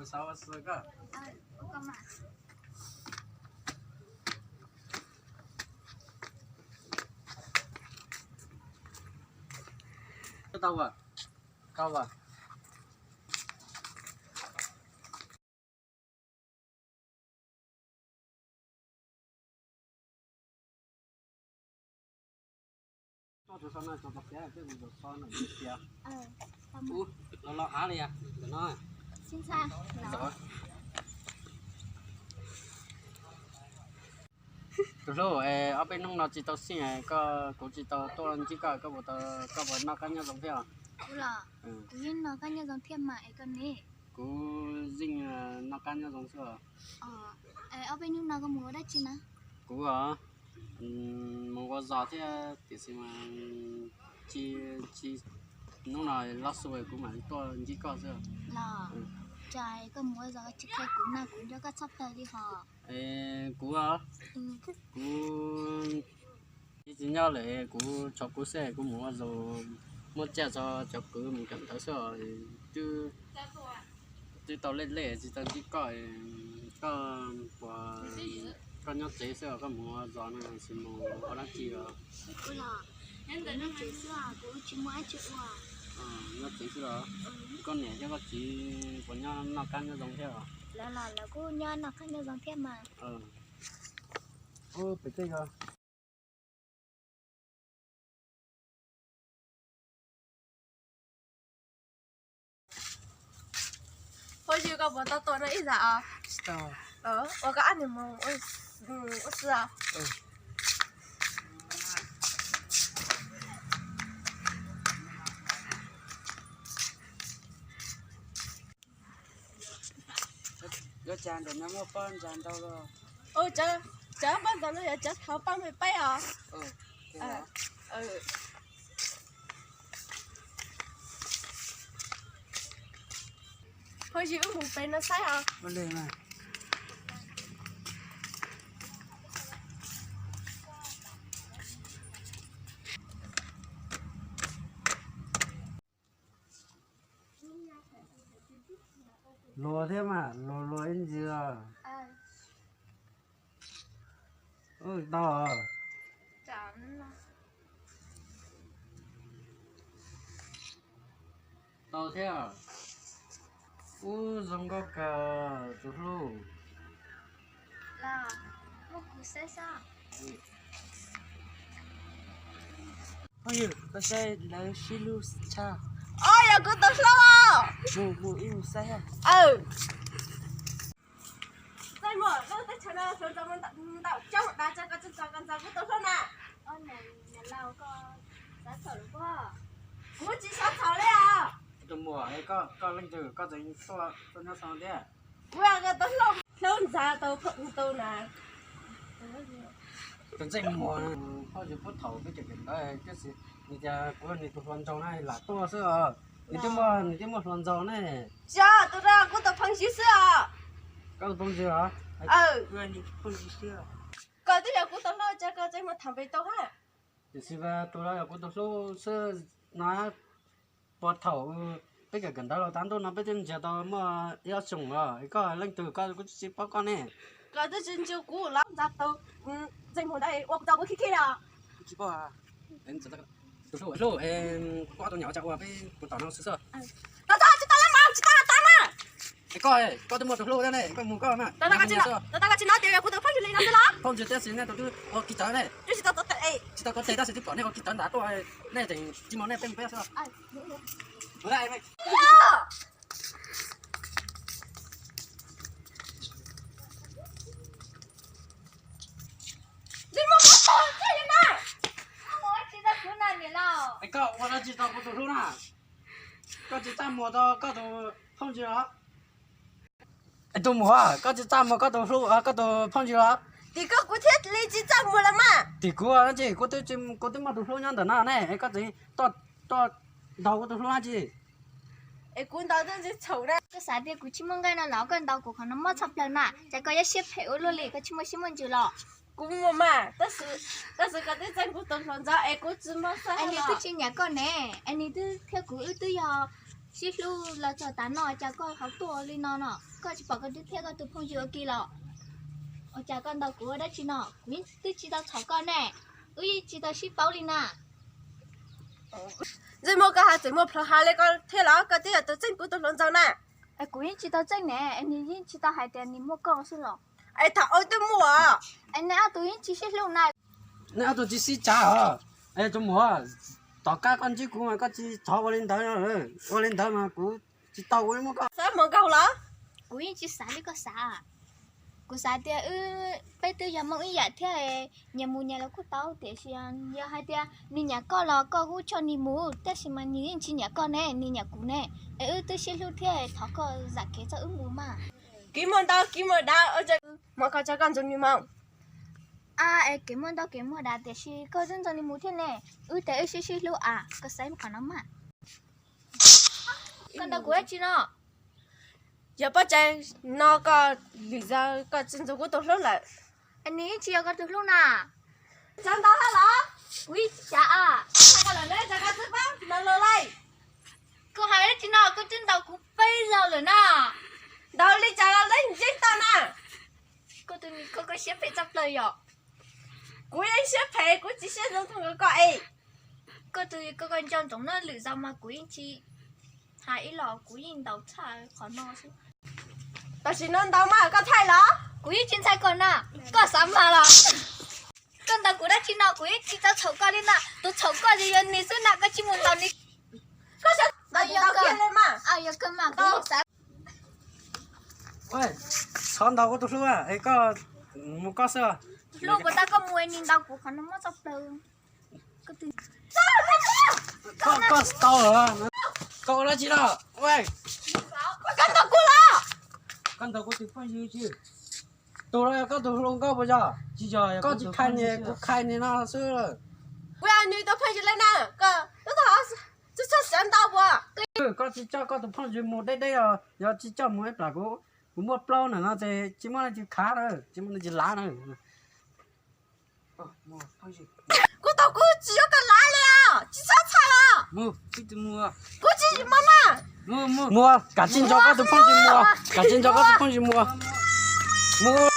Xav ua si koj. Koj tau ua, koj ua. Los los av li ntawm no. Tus hlub, ob peb hnub no tsis tau xij, koj, kuv tsis tau tuaj ntsib koj, koj puas, koj puas noj qab nyob zoo thiab? Kuv los, kuv yeej noj qab nyob zoo thiab mas, es koj ne? Kuv yeej noj qab nyob zoo xwb. Ob peb hnub no koj mus ua dab tsi na? Kuv os, mus ua zos thiab tiam sis mas tsis, tsis, hnub no loj xu kuv mam li tuaj ntsib koj xwb. Los, cas koj mus ua zos tsis qhia kuv na, kuv nco koj tshaj plaws li hos. Kuv, kuv tsis nyob lawm, kuv tshuav kuv xwb, kuv mus ua zos muab tsiaj tso cov kwv mus kawm ntawv xwb os. Twb, twb tau lej lej tsis tau ntsib koj, koj puas, koj nyob tsev xwb os, koj mus ua zos no tsis mus ua dab tsi os? Kuv los, nyob tsev xwb os, kuv tsis muaj dab tsi ua. Nyob tsev xwb los? Koj niam thiab koj txiv puas nyob noj qab nyob zoo thiab os? Lawv los lawv kuj nyob noj qab nyob zoo thiab mas. Ub, pem tej ko. Phooj ywg, koj puas tau tuaj no ib zag os? Tsis tau. Ua koj ab niag moo ua si os. Yuav cas ntawm no muaj pob ntsa ntau los? Cov pob ntsa no yog cov thaum pab me paib os. Phooj ywg, wb mus pem no saib os. Luag thiab mas, luag luag ib ntsis. Ub, tau. Tau thiab. Ub, zoo nkauj kawg tus hlub. Phooj ywg, koj saib lawv sib hlub tshaj. Os, yog kuv tus hlub os. Mus, mus ib mus saib. Txaj muag, lub teb chaws no hluas nraug ntau coob tas, cas koj tsis txog koj ntxog kuv tus hlub na? Kuv tsis xav txhaum li os. Tus muam, koj leej twg koj tseem tuaj nyob xwb thiab? Kuv yog koj tus hlub, hlub ntxag tau phooj ywg na. Tus ntsej muag, phooj ywg pub thaum peb cov kawm ntawv tiam sis nws tias kuv yog nws tus hluas nraug na lam tuaj xwb os. Nws twb muaj, nws twb muaj hluas nraug ne. Tsis, tus no kuv tus phooj ywg xwb os. Koj tus phooj ywg os? Koj twb yog kuv tus hlub, cas koj tseem mus tham pem tau hab? Tiam sis tus no yog kuv tus hlub xwb na. Puag thaum peb kawm kawm ntawv los tav ntuj no peb twb nrhiav tau muaj ib ob xyoos los, koj leej twg koj kuj tsis paub koj ne. Koj twb tsis ntsib kuv los ntxag tau ntsej muag ntawd ua kuv tau kuv khib khib li os. Tus hlub, hlub, koj tus nyam ua cas ua peb kuv tom no xwb xwb. Tsis tau, tsis tau mas, tsis tau tas mas. Koj, koj twb muaj tus hlub thiab ne, koj mus koj mas. Tau koj tsis hnov tias yog kuv tus phooj ywg li no xwb los? Phooj ywg thiab sis nej tus twb ua kiv cawv ne. Twb tsis tau tuav tes, tsis tau tuav tes tab sis twb pom nej ua kiv cawv ntawd tuaj, nej tseem tsis mus nej peb mus peb xwb. Koj ua dab tsi rau kuv tus hlub na? Koj tsis txaj muag rau koj tus phooj ywg los? Tus muam, koj tsis txaj muag koj tus hlub, koj tus phooj ywg los? Tim koj kuv thiaj li tsis txaj muag los mas. Tim kuv, kuv twb, kuv twb muaj tus hlub nyob ntawm no ne, koj tseem tuaj ntaus kuv tus hlub dab tsi? Es kuv ntaus twb tsis txhaum na. Koj xav tias kuv tsis muaj nqaij no los koj ntaus kuv qhov no mob tshaj plaws na, cas koj yuav siab phem ua luaj li, koj tsis muaj siab muaj ntsws los? Kuv muaj mas, tab sis koj twb txeeb kuv tus hluas ntxov es kuv tsis mob xwb. Es nws twb tsis nyiam koj ne, es nws twb thiab kuv wb twb yog Sib hlub los txog tav no cas koj ho tuaj li no no? Koj tsis pom koj twb thiab koj tus phooj ywg ua ke los? Ua cas koj ntaus kuv ua dab tsi no? Kuv yeej twb tsis tau txhom koj ne, wb yeej tsis tau sib paub li na. Ntsej muag koj hais txawm muag plhov hav li koj thiab los? Koj twb yog tus txeeb kuv tus hluas nraug na. Kuv yeej tsis tau txeeb ne, nws yeej tsis tau hais tias nws muaj koj xwb los? Es thaum ub twb muaj. Es neb ob tug yeej tsis sib hlub na. Neb ob tug tsis sib cav os. Es tus muam, tom qab koj ntsib kuv mas koj tsis thov ua li ntawd, ua li ntawd mas kuv tsis tau ua li muaj koj. Xav mus nkaug los? Kuv yeej tsis xav li koj xav. Kuv xav tias wb, peb twb yog Hmoob ib yam thiab, nyias mus nyias los kuj tau, tiam sis yog hais tias nws nyiam koj los koj kuj coj nws mus, tab sis mas nws yeej tsis nyiam koj ne, nws nyiam kuv ne. Es wb twb sib hlub thiab, thov koj zam kev txog wb mus mas. Kev muaj ntau kev muaj dav, hmo koj tso koj nrog nws mus. A, es kev muaj ntau kev muaj dav tiam sis koj twb nrog nws mus thiab ne. Wb tias wb sib sib hlub a, koj xav mus qhov no mas. Koj ntaus kuv dab tsi no? Yog poj tseg no koj lwm zaus koj tsis nrog kuv tus hlub lawm. Nws yeej tsis yog koj tus hlub na. Tsav ntau hab los? Kuv yeej tsis tsav a. Tag koj lawm ne, tsav koj twb pab no los lawm. Koj hais dab tsi no, koj twb ntaus kuv peb zaug lawm na. Ntaus li cas los leej ntseeg tau na. Koj tus ni koj, koj siab phem tshaj plaws yom. Kuv yeej siab phem, kuv tsis siab zoo thooj koj es. Koj tus ni koj, koj nco ntsoov na, lwm zaus mas kuv yeej tsis hais ib los, kuv yeej ntaus tshaj qhov no xwb. Tam sim no ntaus mas koj thaij los? Kuv yeej tsis ntshai koj na, koj xav mas los? Koj ntaus kuv dab tsi no, kuv yeej tsis tau txhaum koj li na, tus txhaum koj ces yog nws xwb na, koj tsis mus ntaus nws. Koj xav ntaus yog kawg mas, yog kawg mas kuv yeej xav. Txhob ntaus kuv tus hlub es koj mus koj xwb. Hlub kuv tau koj mus, nws ntaus kuv qhov no mob tshaj plaws. Koj tau, koj ua dab tsi no? Koj ntaus kuv los? Koj ntaus kuv tus phooj ywg tsis? Tus no yog koj tus hluas nkauj puas yog? Tsis yog, koj tsis khai ni, kuv khai ni no xwb. Kuv yog nws tus phooj ywg li na, koj txhob xav ntau puas? Koj tsis coj koj tus phooj ywg mus deb deb os, yog tsis coj mus ib plam kuv, kuv muaj plaub na no ces tsis muaj leej twg khav na, tsis muaj leej twg lav na. Kuv tau kuv tsis yuav koj lav li os, tsis txhob txhawj os. Kuv tsis mus na. Mus, kav tsij nrog koj tus phooj ywg mus, kav tsij nrog koj tus phooj ywg mus. Mus.